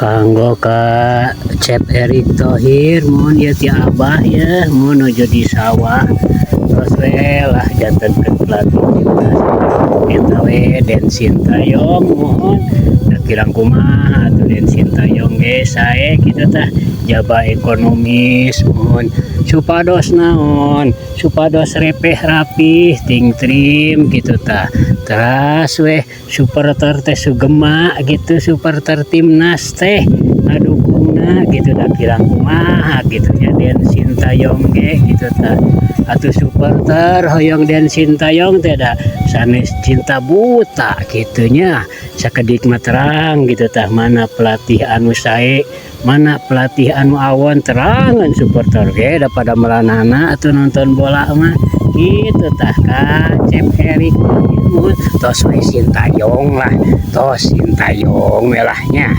Kanggo ka Cep Erik Thohir, mun ieu ti Abah ya, mun nuju di sawah, terus we lah jantenkeun pelatih timnas eta we Den Shin Tae-yong. Mohon da kirang kumaha atuh Den Shin Tae-yong ge sae kitu tah, jaba ekonomis. Mohon supados naon, supados repeh, rapih, tingtrim gitu tah. Teras weh supporter teh sugema gitu, supporter timnas teh ngadukungna gitu. Da kirang kumaha gitu nya Den Shin Tae-yong ge gitu tah. Atuh supporter hoyong Den Shin Tae-yong teh da sanes cinta buta gitu nya, sakedik mah terang gitu tah, mana pelatih anu sae, mana pelatih anu awon, terangan supporter ge da pada meranana atuh nonton bola mah gitu tah. Ka Cep Erik, tos we Shin Tae-yong lah, tos Shin Tae-yong we lah nya.